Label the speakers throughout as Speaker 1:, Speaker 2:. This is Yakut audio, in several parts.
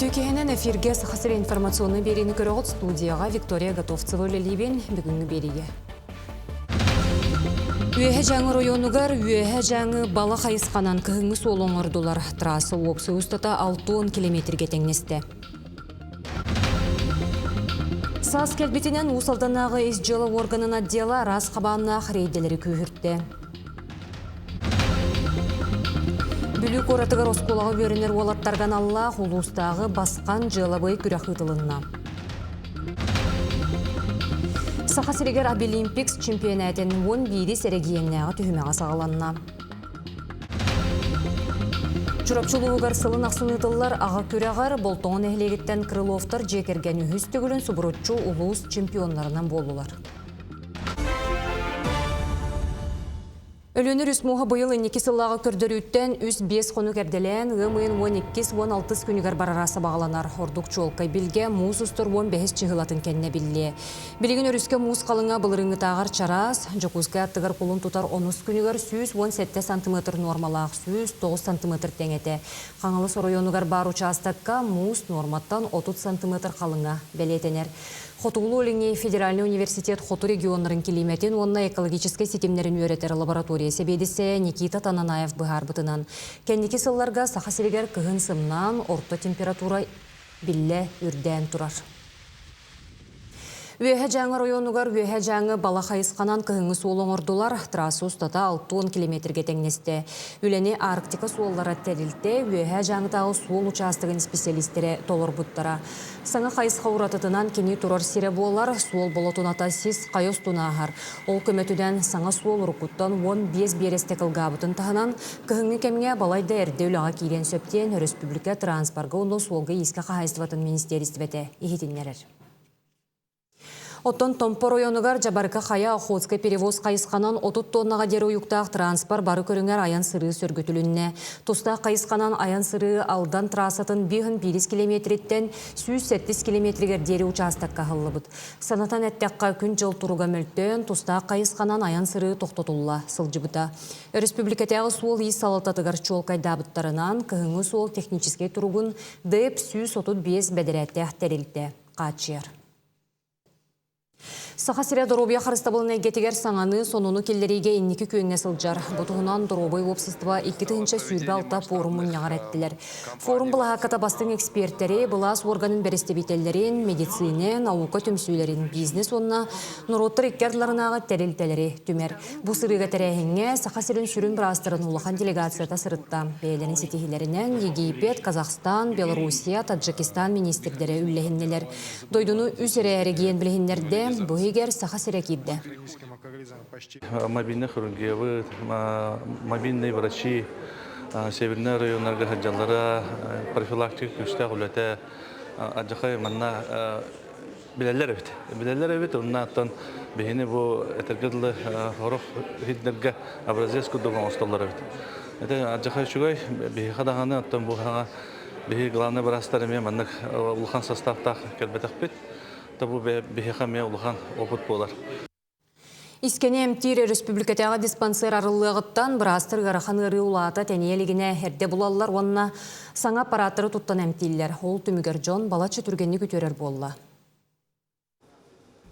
Speaker 1: Үтүөкэһинэн эфиргэ Саха сирэ информационнай биэриини көрөҕүт студияҕа Виктория Готовцева үлэлиибин бүгүҥҥү биэриигэ. Үөһэ Дьааҥы оройуонугар Үөһэ Дьааҥы бала хайысханан кыһыҥҥы суол оҥордулар. Трасса уопсай устата 60 километргэ тэҥнэстэ. Саас кэлбитинэн Уус Алданнааҕы ис дьыала уорганын отдела араас хабааннаах рейдэлэри күүһүртэ. Бүлүү куоратыгар оскуолаҕа үөрэнэр уолаттарга аналлаах улуустааҕы басхан дьыалабыай күрэх ыытылынна. Саха сиригэр Абилимпикс чемпионатын 11 эрэгийиэннээҕи түһүмэҕэ саҕаланна. Чурапчы улууһугар сылын ахсын ыытыллар аҕа күрэҕэр Болтоҥо нэһилиэгиттэн Крыловтар дьиэ кэргэн үһүс төгүлүн субуруччу улуус чемпионнарынан буоллулар. Өлүөнэ өрүс мууһа быйыл инники сыллааҕы көрдөрүүттэн үс-биэс хонук эрдэлээн, ыам ыйын 12-16 күнүгэр барара сабаҕаланар. Ордук чуолкай билгэ муус устар 15 чыһылатын кэннэ биллиэ. Билигин өрүскэ муус халыҥа былырыыҥҥытааҕар чараас, Дьокуускай аттыгар кулун тутар онус күнүгэр 117 сантиметр нуормалаах 109 сантиметр тэҥ этэ. Хаҥалас оройуонугар баар учаастакка муус нуорматтан 30 сантиметр халыҥа бэлиэтэнэр. Хотугулуу-Илиҥҥи федеральнай университет хоту регионнарын килиимэтин уонна экологическай ситимнэрин үөрэтэр лаборатория сэбиэдиссэйэ Никита Тананаев быһаарбытынан, кэнники сылларга Саха сиригэр кыһын сымнаан, орто температура биллэ үрдээн турар. Үөһэ Дьааҥы оройуонугар Үөһэ Дьааҥы бала хайысханан кыһыҥҥы суол оҥордулар. Трасса устата 60 километргэ тэҥнэстэ. Үлэни Арктика суоллара тэрилтэ Үөһээ Дьааҥытааҕы суол учаастагын исписэлиистэрэ толорбуттара. Саҥа хайысха уратытынан кини турар сирэ буолар, суол болотуната сис хайа устун ааһар. Ол көмөтүнэн саҥа суол уруккуттан 15 биэрэстэ кылгаабытын таһынан, кыһыҥҥы кэмҥэ балайда эрдэ үлэҕэ киириэн сөп диэн өрөспүүбүлүкэ транспорга уонна суолга-иискэ хаһаайыстыбатын министиэристибэтэ иһитиннэрэр. Оттон Томпо оройуонугар Дьабарыкы Хайа Охотскай перевоз хайысханан 30 тоннаҕа диэри уйуктаах транспорт бары көрүҥэр айан-сырыы сөргүтүлүннэ. Тустаах хайысханан айан-сырыы Алдан трассатын 5 километриттэн 107 километригэр диэри учаастакка аһыллыбыт. Санатан эттэххэ, күн-дьыл туруга мөлтөөн, тустаах хайысханан айан-сырыы тохтотулла сылдьыбыта. Өрөспүүбүлүкэтээҕи суол-иис салалтатыгар чуолкайдаабыттарынан, кыһыҥҥы суол техническэй туругун ДЭП 135 бэдэрээттээх тэрилтэ хааччыйар. Саха сирэ доруобуйа харыстабылын эйгэтигэр саҥаны, сонуну киллэриигэ инники күөҥҥэ сылдьар. Бу туһунан Доруобай уопсастыба 2026 пуорум мунньаҕар эттилэр. Форум былаһаакката бастыҥ экспертэри, былаас уорганын бэрэстэбиитэллэрин, медицинэ, наука түмсүүлэрин, бизнес уонна норуоттар икки ардыларынааҕы тэрилтэлэри түмэр. Бу сырыыга тэрээһиҥҥэ Саха сирин сүрүн быраастарын улахан делегацията сырытта. Бэйэлэрин ситиһиилэринэн Египет, Казахстан, Белоруссия, Таджикистан миниистирдэрэ үллэһиннилэр. Дойдуну үс эрэ эрэгийиэн билиһиннэрдэ, бу иһигэр Саха сирэ киирдэ.
Speaker 2: Мобильный хирургиябыт, мобильные врачи северный районнарга сылдьаллара профилактика күүстээх үлэтэ алдьархай манна билэллэр эбит. Билэллэр эбит, онно оттон биһини бу этэргэ дылы сорох иһитнэргэ образец курдук оҥостоллор эбит. Это алдьархай үчүгэй, биһиэхэ даҕаны оттон бу хаҥа биһи главный быраастар эмиэ маннык улахан составтаах кэлбэтэхпит. То бу биһиэхэ эмиэ улахан опыт буолар.
Speaker 1: Искэни эмтиир өрөспүүбүлүкэтээҕи диспансер арыллыаҕыттан быраастар ыарахан ыарыы улаата тэнийэ илигинэ эрдэ булаллар уонна саҥа аппарааттары туттан эмтииллэр. Ол түмүгэр дьон балачча түргэнник үтүөрэр буолла.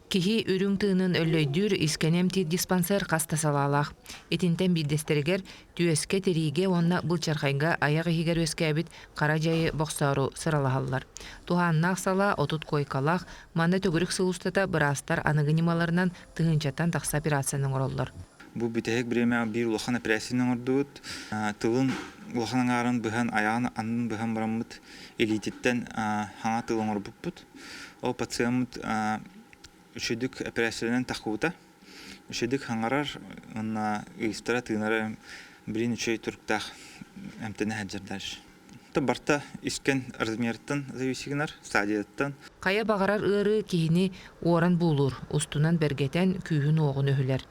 Speaker 3: Киһи үрүҥ тыынын өллөйдүүр искэни эмтиир диспансер хас да салаалаах. Итинтэн биирдэстэригэр түөскэ, тириигэ уонна былчархайга айах иһигэр үөскээбит хара дьайы бохсоору сыралаһаллар. Туһааннаах салаа 30 куойкалаах, Манна төгүрүк сыл устата быраастар аныгы ньымаларынан тыһыынчаттан тахса операцияны оҥороллор.
Speaker 4: Бу бүтэһик бириэмэҕэ биир улахан операцияны оҥордубут. Тылын улахан аҥаарын быһан, айаҕын аннын быһан бараммыт илиититтэн хаҥа тыл оҥорбуппут. Ол пациеммыт үчүгдүк операциянан таххыбыта. Үчүгдүк хаҥарар уонна ыйыстара тыынара билин үчүгэй туруктаах эмтэнэ сылдьар дальше. Барта искэн размертан зависигнар, стадияттан.
Speaker 3: Хайа баҕарар ыарыы киһини уоран буулуур, устунан бэргэтэн, күүһүн-уоҕун өһүлэр.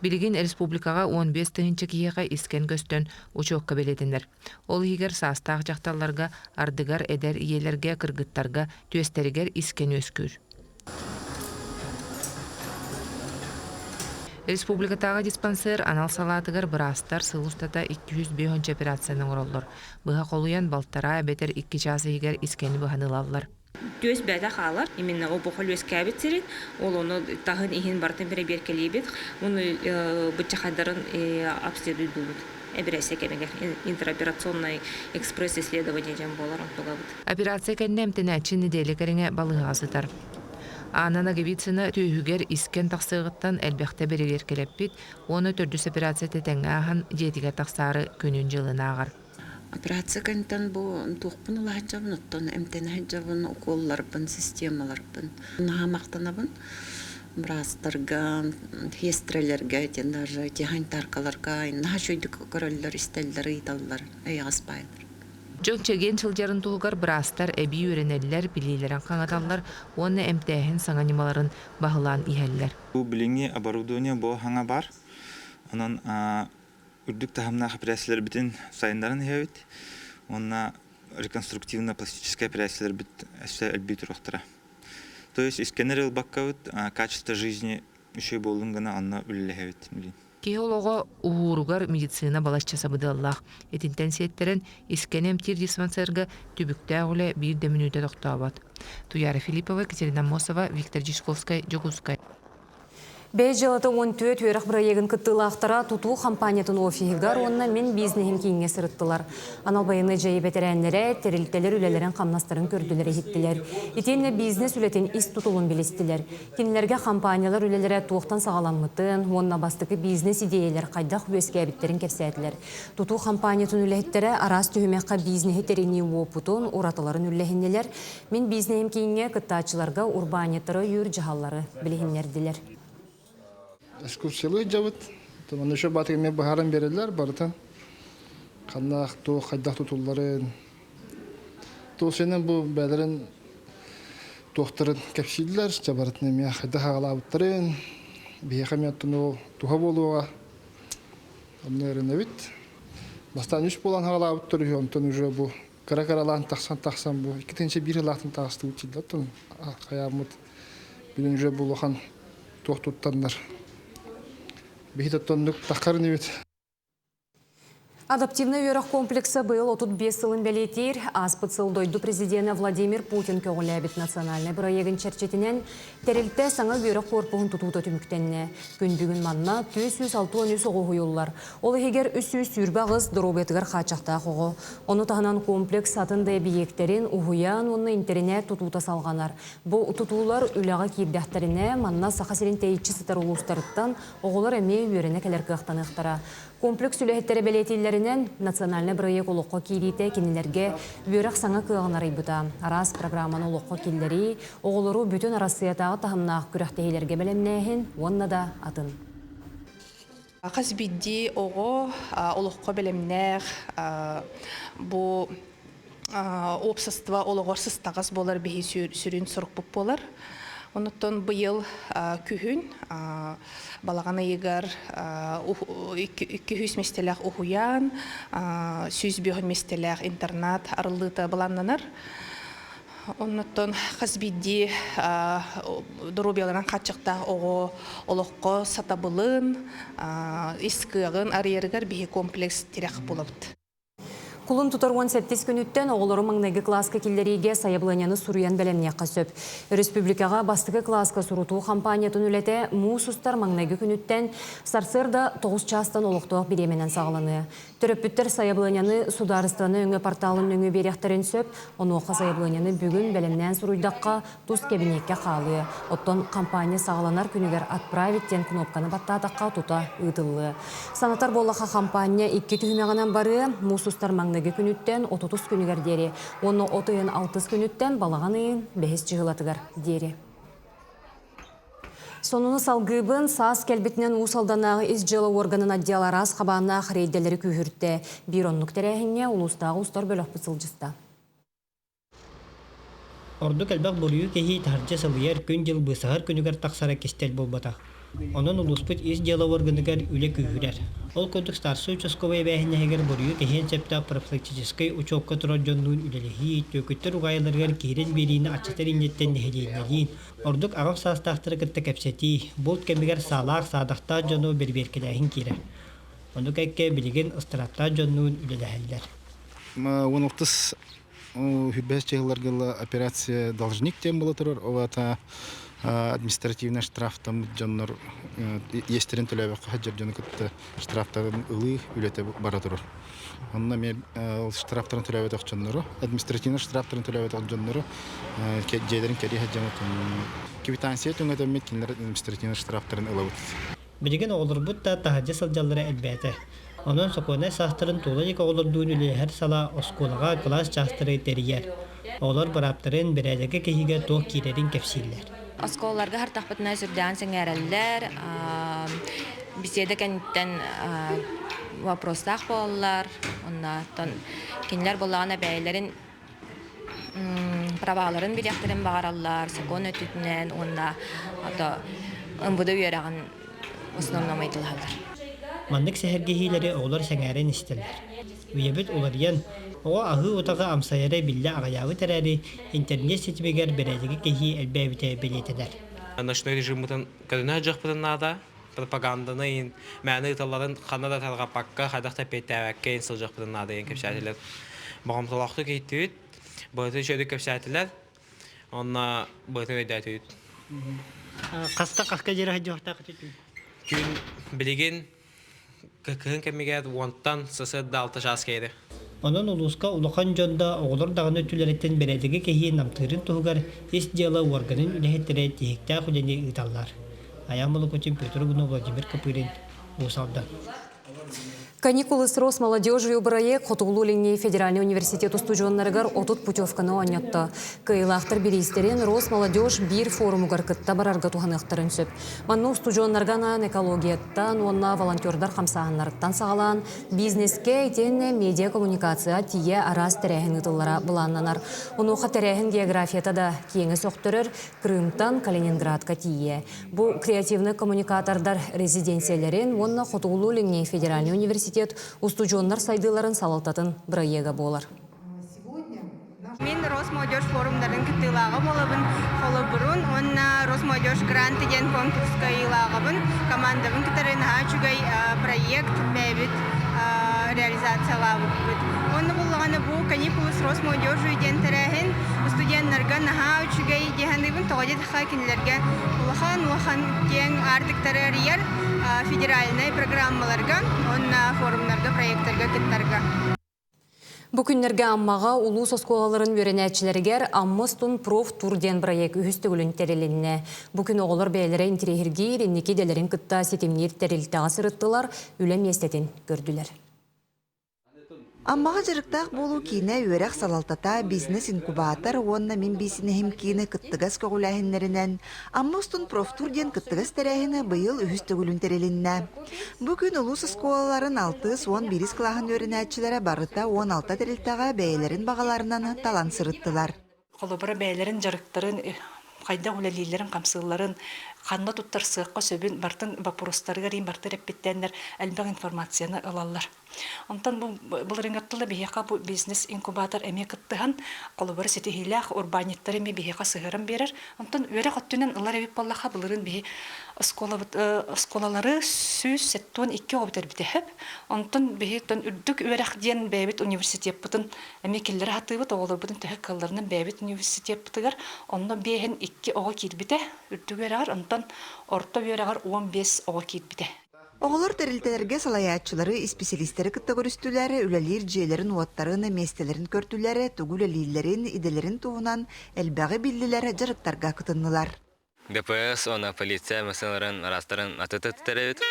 Speaker 3: Билигин республикаҕа 15 тыһыынча киһиэхэ искэн көстөн учуокка бэлиэтэнэр. Ол иһигэр саастаах дьахталларга, ардыгар эдэр ийэлэргэ, кыргыттарга түөстэригэр искэн үөскүүр. Республикатааҕы диспансер анал салаатыгар быраастар сыл устата 205 операцияны оҥороллор. Быһа холуйан балтараа эбэтэр икки чаас иһигэр искэни быһан ылаллар.
Speaker 5: Түөс бэйэтэ хаалар. Именно опухоль үөскээбит сирин, ол ону таһын иһин барытын бэрэбиэркэлиибит. Уну быччахайдарын обследуйдуубут. Эбирээссийэ кэмигэр интероперационный экспресс-исследование диэн буолар онтугабыт.
Speaker 3: Операция кэннэ эмтэнээччи нэдиэлэ кэриҥэ балыыһаҕа сытар. Анна Ноговицына түөһүгэр искэн тахсыаҕыттан элбэхтэ бэрэбиэркэлэппит уонна төрдүс операцията тэҥҥэ ааһан дьиэтигэр тахсаары күнүн-дьылын ааҕар.
Speaker 6: Операция кэнниттэн бу туохпун ыла сылдьабын, оттон эмтэнэ сылдьабын, укуолларбын, системаларбын. Наһаа махтанабын быраастарга, сиэстэрэлэргэ, итин даже теханитаркаларга наһаа үчүгэйдик көрөллөр, истэллэр, ыйыталлар, эйэҕэс баайдар.
Speaker 3: Дьон чэгиэн сылдьарын туһугар быраастар эбии үөрэнэллэр, билиилэрин хаҥаталлар уонна эмтээһин саҥа ньымаларын баһылаан иһэллэр.
Speaker 4: Бу билиҥҥи оборудование бу хаҥа баар. Онон үрдүк таһымнаах эпэрээссийэлэрбитин сайыннаран иһэбит уонна реконструктивно-пластическай эпэрээссийэлэрбит өссө элбии туруохтара. То есть искэнэр ылбаккабыт качество жизни үчүгэй буоллун гына онно үлэлэһэбит билин.
Speaker 3: Киһи олоҕо уһууругар медицина балачча сабыдыаллаах. Итинтэн сиэттэрэн, искэни эмтиир диспансерга түбүктээх үлэ биир да мүнүүтэ тохтообот. Туяра Филиппова, Екатерина Мосова, Виктор Дьячковскай, Дьокуускай.
Speaker 1: Бэйэ дьыалата 14 үөрэх бырайыагын кыттыылаахтара тутуу хампаанньатын офиһыгар уонна Мин бизнеһим кииҥҥэ сырыттылар. Анал байыаннай дьайыы бэтэрээннэрэ тэрилтэлэр үлэлэрин хамнастарын көрдүлэр-иһиттилэр. Итиэннэ бизнес үлэтин ис тутулун билистилэр. Кинилэргэ хампаанньалар үлэлэрэ туохтан саҕаламмытын уонна бастакы бизнес-идиэйэлэр хайдах үөскээбиттэрин кэпсээтилэр. Тутуу хампаанньатын үлэһиттэрэ араас түһүмэххэ бизнеһи тэринии уопутун, уратыларын үллэһиннилэр. Мин бизнеһим кииҥҥэ кыттааччыларга урбаанньыттары өйүүр дьаһаллары билиһиннэрдилэр.
Speaker 7: Экскурсиялыы дьабыт. Онно еще баатыгы эмиэ быһааран биэрэллэр барытын. Ханнаах, туох, хайдах тутулларын. Туох бу бээлэрин туохтарын кэпсииллэр, чэ барытын эмиэ хайдах аҕалаабыттарын, биһиэхэ эмиэ оттон ол туһа буолуоҕа. Онно эрэнэбит. Бастаан үс буолан аҕалаабыттар үһү, онтон уже бу кыра-кыралаан тахсан-тахсан бу иккитинчи биир ылаатын таҕыстыбыт дьиллаттан хайааммыт бүгүн уже бу улахан туох туттаннар биһи тоттоннук таххар инибит.
Speaker 1: Адаптивнай үөрэх комплекса быйыл 35 сылын бэлиэтиир. Ааспыт сыл дойду президенэ Владимир Путин көҕүлээбит национальнай бырайыагын чэрчитинэн тэрилтэ саҥа үөрэх корпуһун тутуута түмүктэннэ. Күн бүгүн манна 463 оҕо уһуйуллар. Ол иһигэр 328 доруобуйатыгар хааччахтаах оҕо. Ону таһынан комплекс атын да эбийиэктэрин, уһуйаан уонна интэринээт тутуута салҕанар. Бу тутуулар үлэҕэ киирдэхтэринэ, манна Саха сирин тэйиччи сытар улуустарыттан оҕолор эмиэ үөрэнэ кэлэр кыахтаныахтара. Комплекс үлэһиттэрэ бэлиэтииллэринэн, национальнай бырайыак олоххо киириитэ кинилэргэ үөрэх саҥа кыаҕын арыйбыта. Араас программаны олоххо киллэрии, оҕолору бүтүн Арассыыйатааҕы таһымнаах күрэхтэһиилэргэ бэлэмнээһин уонна да атын.
Speaker 8: Хас биирдии оҕо олоххо бэлэмнээх бу уопсастыба олоҕор сыстаҕас буолар биһи сүрүн сорукпут буолар. Онуттан быйыл күһүн балаҕан ыйыгар 200 миэстэлээх уһуйаан, 105 миэстэлээх интернат арыллыыта былааннанар. Оннуттан хас биирдии доруобуйаларын хааччахтаах оҕо олоххо сатабылын, ис кыаҕын арыйарыгар биһи комплекс тирэх булабыт.
Speaker 1: Кулун тутар 17 күнүттэн оҕолору маҥнайгы кылааска киллэриигэ сайабылыанньаны суруйан бэлэмниэххэ сөп. Өрөспүүбүлүкэҕэ бастакы кылааска сурутуу хампаанньатын үлэтэ муус устар маҥнайгы күнүттэн сарсыарда 9 чаастан олохтоох бириэмэнэн саҕаланыа. Төрөппүттэр сайабылыанньаны судаарыстыбаны өҥө порталын нөҥүө биэриэхтэрин сөп. Онуоха сайабылыанньаны бүгүн бэлэмнээн суруйдахха, тус кэбиниэккэ хаалыа. Оттон компания саҕаланар күнүгэр «Отправить» диэн кнопканы баттаатахха тута ыытыллыа. Санатар буоллахха, хампаанньа икки түһүмэҕинэн барыа. Муус устар маҥнайгы күнүттэн отутус күнүгэр диэри уонна от ыйын алтыс күнүттэн балаҕан ыйын бэһис чыһылатыгар диэри. Сонуну салгыыбын, саас кэлбитинэн Уус Алданнааҕы ис дьыала уорганын отдела араас хабааннаах рейдэлэри күүһүртэ. Биир оннук тэрээһиҥҥэ улуустааҕы устар бөлөхпүт сылдьыста.
Speaker 9: Ордук элбэх буруйу кэһии таһырдьа сылыйар күн-дьыл быысаһар күнүгэр тахсара кистэл буолбатах. Онон улууспут ис дьыала уорганыгар үлэ күүһүрэр. Ол курдук старшай участковай эбээһинэһигэр буруйу кэһиэн сөптөөх профилактическай учуокка турар дьоннуун үлэлэһии, түөкүттэр угаайыларыгар киирэн биэриини аччатар инниттэн нэһилиэнньэлиин, ордук аҕам саастаахтары кытта кэпсэтии, булт кэмигэр саалаах, саадахтаах дьону бэрэбиэркэлээһин киирэр. Ону кэккэ билигин ыстырааптаах дьоннуун үлэлэһэллэр.
Speaker 10: 16 Хүрбэс чыһылларга операция «Должник» диэн буола турар. Ол аата административнай штрафтаммыт дьоннор иэстэрин төлөөбөккө сылдьар дьону кытта штрафтарын ылыы үлэтэ бара турар. Онно эмиэ ол штрафтарын төлөөбөтөх дьоннору, административнай штрафтарын төлөөбөтөх дьоннору дьиэлэрин кэрийэ сылдьаммыт квитанция түҥэтэммит кинилэр административнай штрафтарын ылабыт.
Speaker 9: Билигин оҕолорбут да таһырдьа сылдьаллара элбээтэ. Онон сокуоннай саастарын туола илик оҕолордуун үлэлэһэр салаа оскуолаҕа кылаас чаастары тэрийэр. Оҕолор бырааптарын, бэрээдэги кэһиигэ туох киирэрин кэпсииллэр.
Speaker 5: Оскуолаларга хартахпытына сүрдээҕин сэҥээрэллэр, беседа кэнниттэн вопростаах буолаллар, оннооттон кинилэр буоллаҕына бэйэлэрин праваларын билиэхтэрин баҕараллар, сокуон өттүтүнэн уонна ото МВД үөрэҕин основном ыйыталаһаллар.
Speaker 9: Маннык сэһэргэһиилэри оҕолор сэҥээрэн истэллэр. Үйэбит уларыйан, оҕо аһыы утаҕы амсайара биллэ аҕыйаабыт эрээри, интернет ситимигэр бэрээдэги кэһии элбээбитэ бэлиэтэнэр.
Speaker 11: Ночной режиммытын көрүнэ сылдьыахпытын наада. Пропаганданы иин мээнэ ыыталларын ханна да тарҕаппакка, хайдах да эппиэттээбэккэ иин сылдьыахпытын наада диэн кэпсээтилэр. Боҕомтолоохтук иһиттибит, быһытын үчүгэйдик кэпсээтилэр. Онно быһытын өйдөөтүбүт.
Speaker 9: Хаста хаска дьиэри сылдьыахтаах
Speaker 11: Күн билигин кыһын кэмигэр уонтан сарсыарда алта чаас кэри.
Speaker 9: Онон улууска улахан дьон да, оҕолор даҕаны өттүлэриттэн бэрээдэги кэһии намтыырын туһугар ис дьыала уорганын үлэһиттэрэ тиһиктээх үлэни ыыталлар. Айаан Молокутин, Петр Угунов, Владимир Копырин, Уус Алдан.
Speaker 1: Каникулы с Росмолодежью бырайыак Хотугулуу-Илиҥҥи федеральнай университет устудьуоннарыгар 30 путевканы оонньотто. Кыайыылаахтар бириистэрин Росмолодежь биир форумугар кытта барарга туһаныахтарын сөп. Манна устудьуоннарга анаан экологияттан уонна волонтердар хамсааһыннарыттан саҕалаан бизнескэ итиэннэ медиа-коммуникация тиийэ араас тэрээһин ыытыллара былааннанар. Онуоха тэрээһин географията да киэҥэ сөхтөрөр, Крымтан Калининградка тиийэ. Бу креативнай коммуникатордар резиденциялэрин уонна Хотугулуу-Илиҥҥи федеральнай университет устудьуоннар сайдыыларын салалтатын бырайыага буолар.
Speaker 12: Мин Росмолодежь форумнарын кыттыылааҕа буолабын. Холобурун уонна Росмолодежь гранты диэн конкурска ыйылааҕабын. Командабын кытары наһаа үчүгэй проект бэйэбит реализациялаабыппыт. Уонна буллаҕына бу каникулы с Росмолодежью диэн тэрээһин студеннарга наһаа үчүгэй дии саныыбын. Тоҕо диэтэххэ кинилэргэ улахан-улахан киэҥ аартыктары арыйар федеральнай программаларга уонна форумнарга, проектарга кыттарга.
Speaker 1: Бу күннэргэ Аммаҕа улуус оскуолаларын үөрэнээччилэригэр Амма устун профтур диэн бырайыак үһүс төгүлүн тэрилиннэ. Бу күн оҕолор бэйэлэрэ интэриэһиргиир, инники идэлэрин кытта ситимниир тэрилтэҕэ сырыттылар, үлэ миэстэтин көрдүлэр.
Speaker 13: Аммаҕа дьарыктаах буолуу киинэ үөрэх салалтата, бизнес-инкубатор уонна Мин биисинэһим киинэ кыттыгас көҕүлээһиннэринэн Амма устун профтур диэн кыттыгас тэрээһинэ быйыл үһүс төгүлүн тэрилиннэ. Бу күн улуус оскуолаларын алтыс уон биирис кылааһын үөрэнээччилэрэ барыта 16 тэрилтэҕэ бэйэлэрин баҕаларынан талан сырыттылар.
Speaker 14: Холобура, бэйэлэрин дьарыктарын, хайдах үлэлииллэрин-хамсыылларын, ханна туттарсыахха сөбүн барытын боппуруостарыгар иин барытын эппиттэннэр элбэх информацияны ылаллар. Онтон бу былырыыҥҥыттан биһиэхэ бу бизнес-инкубатор эмиэ кыттыһан, холобура, ситиһиилээх урбаанньыттары эмиэ биһиэхэ сыһыаран биэрэр. Онтон үөрэх өттүнэн ылар эбит буоллахха, былырыын биһи оскуолабыт оскуолалары 172 оҕо бүтэрбитэ сөп. Онтон биһи үрдүк үөрэх диэн бэйэбит университеппытын эмиэ киллэрэ сатыыбыт, оҕолорбутун төһө кыалларынан бэйэбит университеппытыгар онно биэһин икки оҕо киирбитэ үрдүк үөрэҕэр, онтон орто үөрэҕэр 15 оҕо киирбитэ.
Speaker 13: Оҕолор тэрилтэлэргэ салайааччылары, исписэлиистэри кытта көрүстүлэр, үлэлиир дьиэлэрин-уоттарын, миэстэлэрин көрдүлэр, тугу үлэлииллэрин, идэлэрин туһунан элбэҕи биллилэр, дьарыктарга кытыннылар.
Speaker 15: ДПС уонна полиция массыыналарын араастарын атытыттар эбит.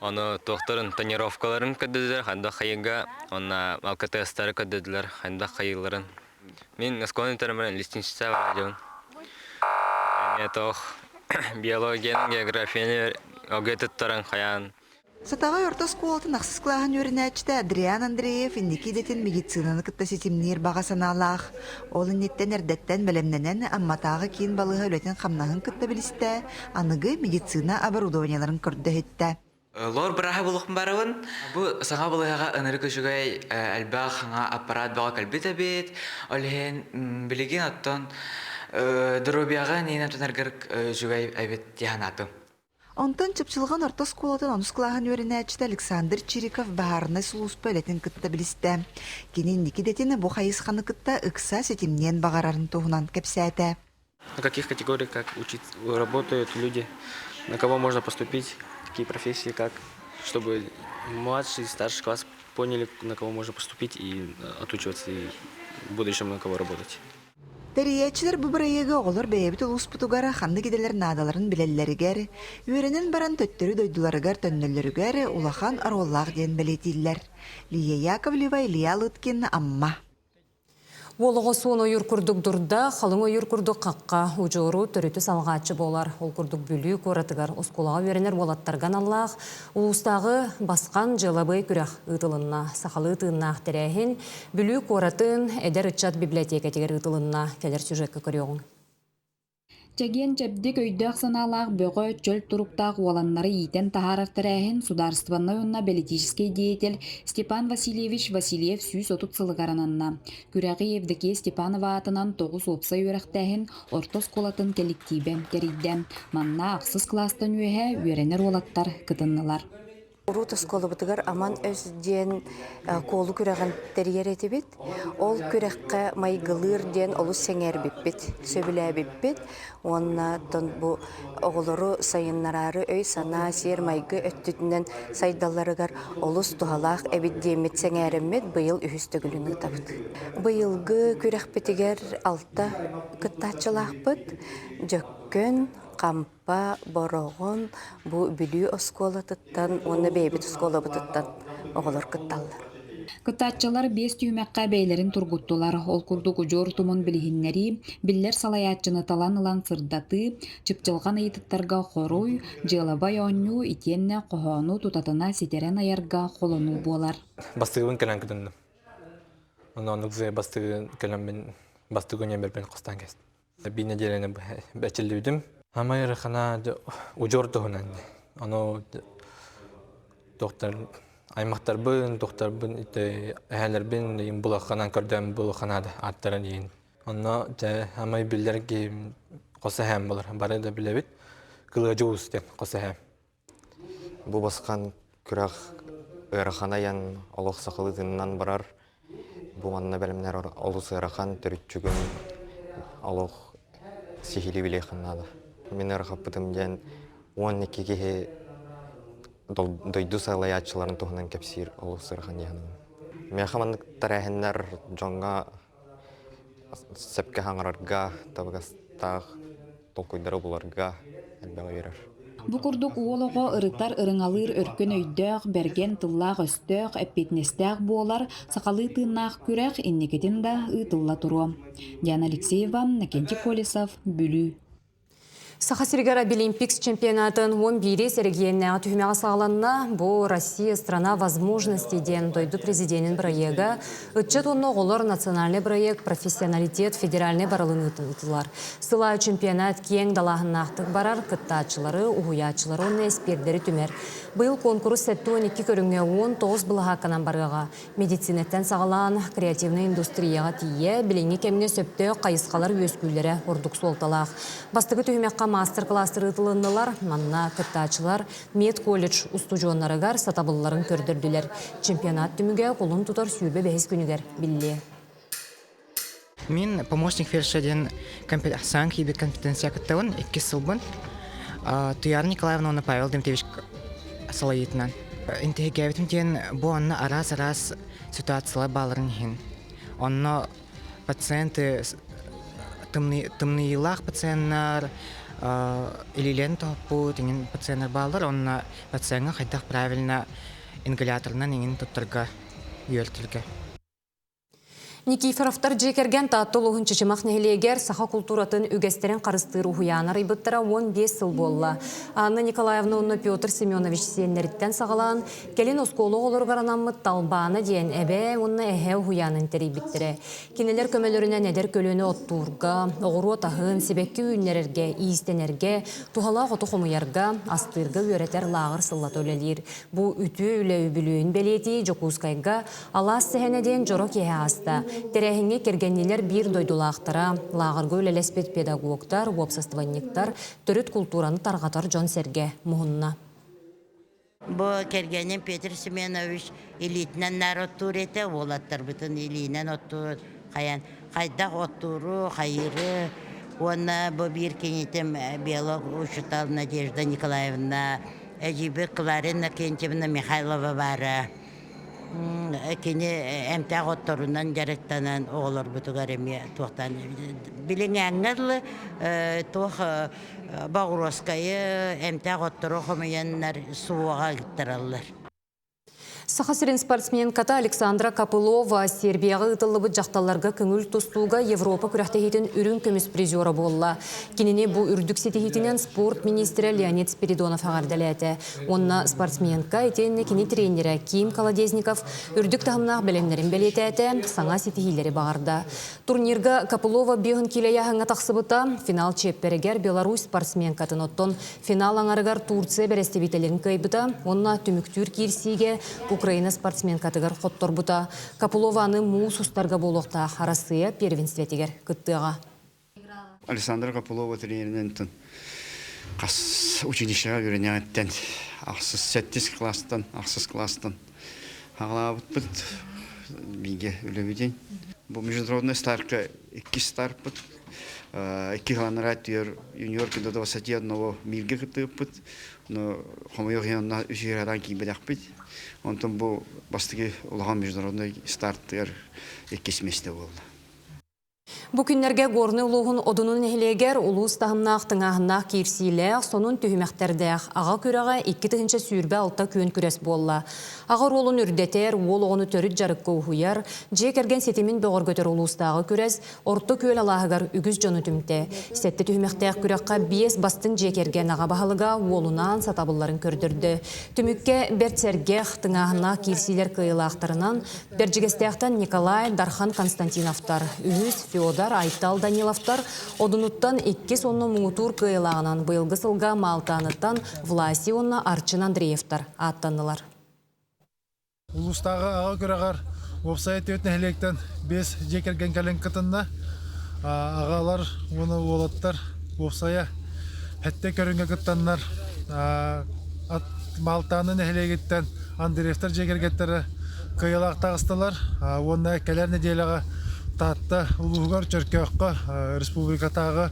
Speaker 15: Ону туохтарын тонировкаларын көрдүлэр, хайдах хайыга, уонна алкотесттары көрдүлэр, хайдах хайыыларын. Мин оскуоланы бүтэрэн лестничество барадьабын. Эмиэ туох биологияны, географияны ОГЭ туттаран хайаан.
Speaker 13: Сатаҕай орто оскуолатын ахсыс кылааһын үөрэнээччитэ Адриан Андреев инники идэтин медицинаны кытта ситимниир баҕа санаалаах. Ол инниттэн эрдэттэн бэлэмнэнэн Амматааҕы киин балыыһа үлэтин-хамнаһын кытта билистэ, аныгы медицина оборудованиеларын көрдө-иһиттэ.
Speaker 16: Лор бырааһа булуохпун барабын. Бу саҥа балыыһаҕа ынырык үчүгэй элбэх хаҥа аппарат бөҕө кэлбит эбит. Ол иһин билигин оттон доруобуйаҕа ниинэн тунаргар үчүгэй эбит дии санаатым.
Speaker 13: Онтон Чыпчылҕан орто оскуолатын онус кылааһын үөрэнээччитэ Александр Чириков баһаарынай сулууспа үлэтин кытта билистэ. Кини инники идэтин бу хайысханы кытта ыкса ситимниэн баҕарарын туһунан кэпсээтэ.
Speaker 17: На каких категориях как учить, работают люди, на кого можно поступить, какие профессии, как, чтобы младший и старший класс поняли, на кого можно поступить и отучиваться, и в будущем на кого работать.
Speaker 13: Тэрийээччилэр бу бырайыагы оҕолор бэйэбит улууспутугар ханнык идэлэр наадаларын билэллэригэр, үөрэнэн баран төттөрү дойдуларыгар төннөллөрүгэр улахан оруоллаах диэн бэлиэтииллэр. Лия Яковлева, Илья Лыткин, Амма.
Speaker 1: Уол оҕо суон ойуур курдук дурда, халыҥ ойуур курдук хахха, удьуору төрүтү салҕааччы буолар. Ол курдук Бүлүү куоратыгар оскуолаҕа үөрэнэр уолаттарга аналлаах улуустааҕы басхан дьыалабыай күрэх ыытылынна. Сахалыы тыыннаах тэрээһин Бүлүү куоратын эдэр ыччат библиотекатыгар ыытылынна. Кэлэр сюжекка көрүөҕүҥ.
Speaker 18: Чэгиэн-чэбдик өйдөөх-санаалаах бөҕө, чөл туруктаах уоланнары иитэн таһаарар тэрээһин судаарыстыбаннай уонна бэлитиичэскэй деятель Степан Васильевич Васильев 130 сылыгар ананна. Күрэҕи Евдокия Степанова аатынан тоҕус уопсай үөрэхтээһин орто оскуолатын кэлликтиибэ тэрийдэ. Манна ахсыс кылаастан үөһэ үөрэнэр уолаттар кытыннылар.
Speaker 19: Урут оскуолабытыгар Аман өс диэн куолу күрэҕин тэрийэр этибит. Ол күрэххэ майгылыыр диэн олус сэҥээрбиппит, сөбүлээбиппит. Уонна бу оҕолору сайыннараары өй-санаа, сиэр-майгы өттүтүнэн сайдалларыгар олус туһалаах эбит диэммит сэҥээрэммит быйыл үһүс төгүлүн ыытабыт. Быйылгы күрэхпитигэр алта кыттааччылаахпыт. Дьөккөн, Хампа, Бороҕон бу Бүлүү оскуолатыттан уонна бэйэбит оскуолабытыттан оҕолор кытталлар.
Speaker 18: Кыттааччылар биэс түһүмэххэ бэйэлэрин тургуттулар. Ол курдук удьуор утумун билиһиннэрии, биллэр салайааччыны талан ылан сырдатыы, чыпчылҕан ыйытыктарга хоруй, дьыалабай оонньуу итиэннэ хоһоону тутатына ситэрэн айарга холонуу буолар.
Speaker 17: Бастыгыбын кэлэн кытынным. Онно оннук бастыгын кэлэммин бастыгы нөмербин хостаан кэстим. Биир нэдиэлэни бэчиллибитим. Хамай ырыхана удьуор туһунан. Ону доктор аймахтарбын, докторбын, эһээлэрбин иин булахханан көрдөөн булахханаада аттарын иин. Онно дьэ хамай биллэр киһим хос эһээм болар. Бары да билэбит. Кылыадьы уус диэн хос эһээм.
Speaker 20: Бу басхан күрэх ыарахан айан олох сахалыы барар. Бу манна бэлэмнэр олус ыарахан, төрүччүгүн олох сиһилии билиэххин наада. Мин ыарахаппытым диэн 12 киһи дойду салайааччыларын туһунан кэпсиир олус ыарахан дии саныыбын. Миэхэ маннык тэрээһиннэр дьоҥҥо сөпкө хаҥарарга табыгастаах толкуйдары буларга элбэҕи үөрэр.
Speaker 18: Бу курдук уол оҕо ырытар, ырыҥалыыр өркөн өйдөөх, бэргэн тыллаах-өстөөх, эппиэтинэстээх буолар сахалыы тыыннаах күрэх инникитин да ыытылла туруо. Диана Алексеева, Накентий Колесов, Бүлүү.
Speaker 1: Саха сиригэр Абилимпикс чемпионатын 11 эрэгийиэннээҕи түһүмэҕэ саҕаланна. Бу «Россия – страна возможностей» диэн дойду президенин бырайыага Ыччат уонна оҕолор национальный проект «Профессионалитет» федеральнай барылын ыытылар. Сыл чемпионат киэҥ далааһыннаахтык барар, кыттааччылары, уһуйааччылары уонна эспиэрдэри түмэр. Быйыл куонкурус 72 көрүҥҥэ 19 былаһаакканан барыаҕа. Медицинэттэн саҕалаан, креативнай индустрияҕа тиийэ, билиҥҥи кэмҥэ сөптөөх хайысхалар үөскүүллэрэ ордук суолталаах. Бастакы түһүмэххэ маастар-кылаастар ыытылыннылар. Манна кыттааччылар медколледж устудьуоннарыгар сатабылларын көрдөрдүлэр. Чемпионат түмүгэ кулун тутар 25 күнүгэр биллиэ.
Speaker 21: Мин помощник фельдшера диэн саҥа киирбит компетенция кыттабын иккис сылбын. Туяра Николаевна уонна Павел Дмитриевич салайыытынан. Интэһигээбитим диэн бу онно араас-араас ситуациялар бааларын иһин. Онно пациенты тымныйыылаах пациеннар илиилэрин тоһуппут иҥин пациеннар бааллар. Онно пациеҥҥа хайдах правильно ингаляторынан иҥин туттарга үөрэтэргэ.
Speaker 1: Никифоровтар дьиэ кэргэн Таатта улууһун Чычымах нэһилиэгэр саха култууратын үгэстэрин харыстыыр уһуйаан арыйбыттара 15 сыл буолла. Анна Николаевна уонна Петр Семенович сиэннэриттэн саҕалаан, кэлин оскуола оҕолоругар анаммыт Талбаана диэн эбээ уонна эһээ уһуйаанын тэрийбиттэрэ. Кинилэр көмөлөрүнэн эдэр көлүөнэ оттуурга, оҕуруот аһын, сибэкки үүннэрэргэ, иистэнэргэ, туһалаах оту хомуйарга, астыырга үөрэтэр лааҕыр сыллата үлэлиир. Бу үтүө үлэ үбүлүөйүн бэлиэтии Дьокуускайга Алаас сэһэнэ диэн дьоро киэһэ ааста. Тэрээһиҥҥэ кэргэннилэр биир дойдулаахтара, лааҕырга үлэлэспит педагогтар, уопсастыбанньыктар, төрүт култуураны тарҕатар дьон-сэргэ муһунна.
Speaker 2: Бу кэргэним Петр Семенович илиитинэн наар оттуур этэ, уолаттарбытын илиинэн оттуур, хайан хайдах оттууру, хайыыры уонна бу биир кинитим биолог учуутал Надежда Николаевна, эдьиийбит Кларина Кентьевна Михайлова баара. Кини эмтээх отторунан дьарыктанан оҕолорбутугар эмиэ туохтан билиҥээҥҥэ дылы туох боҕуруоскайы эмтээх оттору хомуйаннар суоҕа ыыттараллар.
Speaker 1: Саха сирин спортсменката Александра Копылова Сербияҕа ыытыллыбыт дьахталларга көҥүл тустууга Европа күрэхтэһиитин үрүҥ көмүс призера буолла. Кинини бу үрдүк ситиһиитинэн спорт министрэ Леонид Спиридонов эҕэрдэлээтэ. Уонна спортсменка итиэннэ кини тренерэ Ким Колодезников үрдүк таһымнаах бэлэмнэрин бэлиэтээтэ, саҥа ситиһиилэри баҕарда. Турнирга Копылова биэһин киилэ ыйааһыҥҥа тахсыбыта, финал чиэппэригэр Беларусь спортсменкатын, оттон финал аҥарыгар Турция бэрэстэбиитэлин кыайбыта уонна түмүктүүр киирсиигэ Украина спортсменкатыгар хотторбута. Копылова аны муус устарга буолуохтаах Арассыыйа первенстветигэр кыттыаҕа.
Speaker 22: Александра Копылова тренеринэн хас училищеҕа үөрэниэҕиттэн ахсыс сэттис класстан ахсыс класстан хаҕалаабыппыт бииргэ үлэбитин. Бу международный старка иккис старпыт икки ханара түөр юниор до 21 бииргэ кыттыыппыт. Но хомойуох иһин онно үс ыарадан киирбэтэхпит. Онтон бу бастакы улахан международный стартыгар иккис миэстэ буолла.
Speaker 1: Бу күннэргэ Горнай улууһун Одунун нэһилиэгэр улуус таһымнаах тыҥааһыннаах киирсиилээх, сонун түһүмэхтэрдээх аҕа күрэҕэ 2026 күөн күрэс буолла. Аҕа оруолун үрдэтэр, уол оҕону төрүт дьарыкка уһуйар, дьиэ кэргэн ситимин бөҕөргөтөр улуустааҕы күрэс Орто Күөл алааһыгар үгүс дьону түмтэ. Сэттэ түһүмэхтээх күрэххэ биэс бастыҥ дьиэ кэргэн аҕа баһылыга уолунаан сатабылларын көрдөрдө. Түмүккэ бэрт сэргэх, тыҥааһыннаах киирсиилэр кыайыылаахтарынан Бэрдьигэстээхтэн Николай, Дархан Константиновтар, үһүс Федор, Айтал Даниловтар, Одунуттан иккис уонна муҥутуур кыайыылааҕынан быйылгы сылга Маалтааныттан Власий уонна Арчын Андреевтар ааттаннылар.
Speaker 7: Улуустааҕы аҕа күрэҕэр уопсай түөрт нэһилиэктэн биэс дьиэ кэргэн кэлэн кытынна. Аҕалар уонна уолаттар уопсайа сэттэ көрүҥҥэ кыттаннар Маалтааны нэһилиэгиттэн Андреевтар дьиэ кэргэттэрэ кыайыылаах таҕыстылар уонна кэлэр нэдиэлэҕэ Таатта улууһугар Чөркөөххө республикатааҕы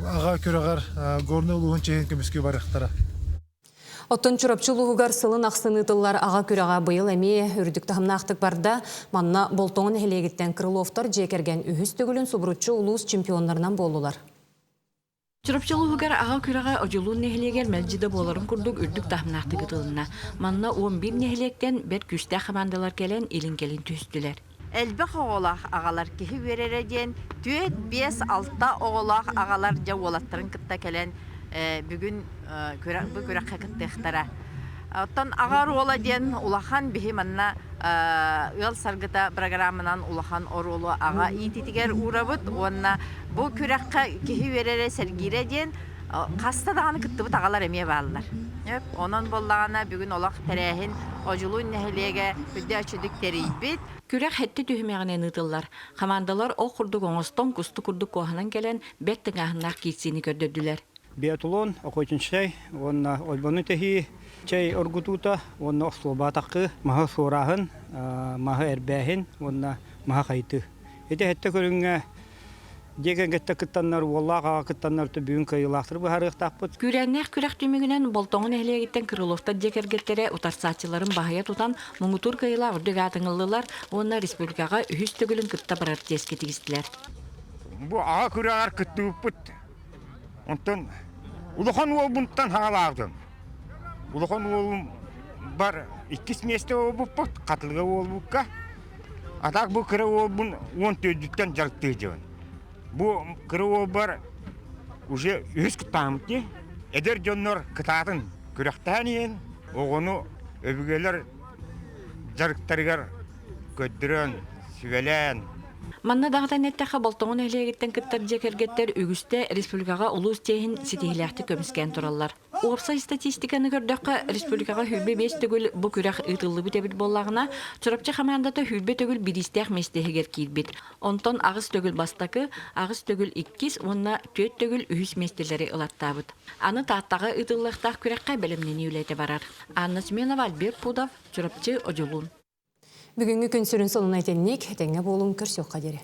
Speaker 7: аҕа күрэҕэр Горнай улууһун чиэһин көмүскүү барыахтара.
Speaker 1: Оттон Чурапчы улууһугар сылын ахсын ыытыллар аҕа күрэҕэ быйыл эмиэ үрдүк таһымнаахтык барда. Манна Болтоҥо нэһилиэгиттэн Крыловтар дьиэ кэргэн үһүс төгүлүн субуруччу улуус чемпионнарынан буоллулар.
Speaker 23: Чурапчы улууһугар аҕа күрэҕэ Одьулуун нэһилиэгэр мэлдьи да буоларын курдук үрдүк таһымнаахтык ытылынна. Манна 11 нэһилиэктэн бэрт күүстээх хамаандалар кэлэн илин-кэлин түһүстүлэр.
Speaker 24: Элбэх оҕолоох аҕалар киһи үөрэрэ диэн түөрт, биэс, алта оҕолоох аҕалар дьэ уолаттарын кытта кэлэн бүгүн бу күрэххэ кыттыахтара. Оттон аҕа оруола диэн улахан биһи манна ыал саргыта программанан улахан оруолу аҕа иититигэр уурабыт уонна Бу күрэххэ киһи үөрэрэ, сэргиирэ диэн хаста даҕаны кыттыбыт аҕалар эмиэ бааллар. Онон буоллаҕына бүгүн олох тэрээһин Одьулуун нэһилиэгэ үрдэ тэрийбит.
Speaker 23: Күрэх сэттэ түһүмэҕинэн ыытыллар. Хамаандалар ол курдук оҥостон, кустук курдук куоһанан кэлэн, бэрт тыҥааһыннаах киирсиини көрдөрдүлэр.
Speaker 25: Биатлон, охотничай уонна ойбону тэһии, чэй оргутуута уонна остуолбаатаххы, маһы суорааһын, маһы эрбээһин уонна маһы хайытыы. Ити сэттэ көрүҥҥэ Дьиэ кэргэттэр кыттаннар, уоллаах аҕа кыттаннар бүгүн кыайыылаахтары быһаарыахтаахпыт.
Speaker 23: Күүрээннээх күрэх түмүгүнэн Болтоҥо нэһилиэгиттэн Крыловтар дьиэ кэргэттэрэ утарсааччыларын баһыйа тутан муҥутуур кыайыылаах үрдүк аатын ыллылар уонна республикаҕа үһүс төгүлүн кытта барар чиэскэ тигистилэр.
Speaker 26: Бу аҕа күрэҕэр кыттыбыппыт. Онтон улахан уолбунтан хаалаабытым. Улахан уолум бар иккис миэстэ буолбуппут, хатылыга буолбукка. А так бу кыра уолбун 14-түттэн дьарыктыы дьон. Бу кыра уолбар уже үһүс кыттаамыт дии. Эдэр дьоннор кытаатын күрэхтэһэн иһин оҕону өбүгэлэр дьарыктарыгар көрдөрөн, сүбэлээн.
Speaker 23: Манна даҕатан эттэххэ, Болтоҥо нэһилиэгиттэн кыттар дьиэ кэргэттэр үгүстэ республикаҕа улуус чиэһин ситиһиилээхтик көмүскээн тураллар. Уопсай статистиканы көрдөххө, республикаҕа 25 төгүл бу күрэх ыытыллыбыт эбит буоллаҕына, Чурапчы хамаандата 20 төгүл бириистээх миэстэһигэр киирбит. Онтон аҕыс төгүл бастакы, аҕыс төгүл иккис уонна түөрт төгүл үһүс миэстэлэри ылаттаабыт. Аны Тааттаҕа ыытыллыахтаах күрэххэ бэлэмнэнии үлэтэ барар. Анна Семенова, Альберт Пудов, Чурапчы, Одьулуун.
Speaker 1: Бүгүҥҥү күн сүрүн сонуна итинник, этэҥҥэ буолуҥ, көрсүөххэ диэри.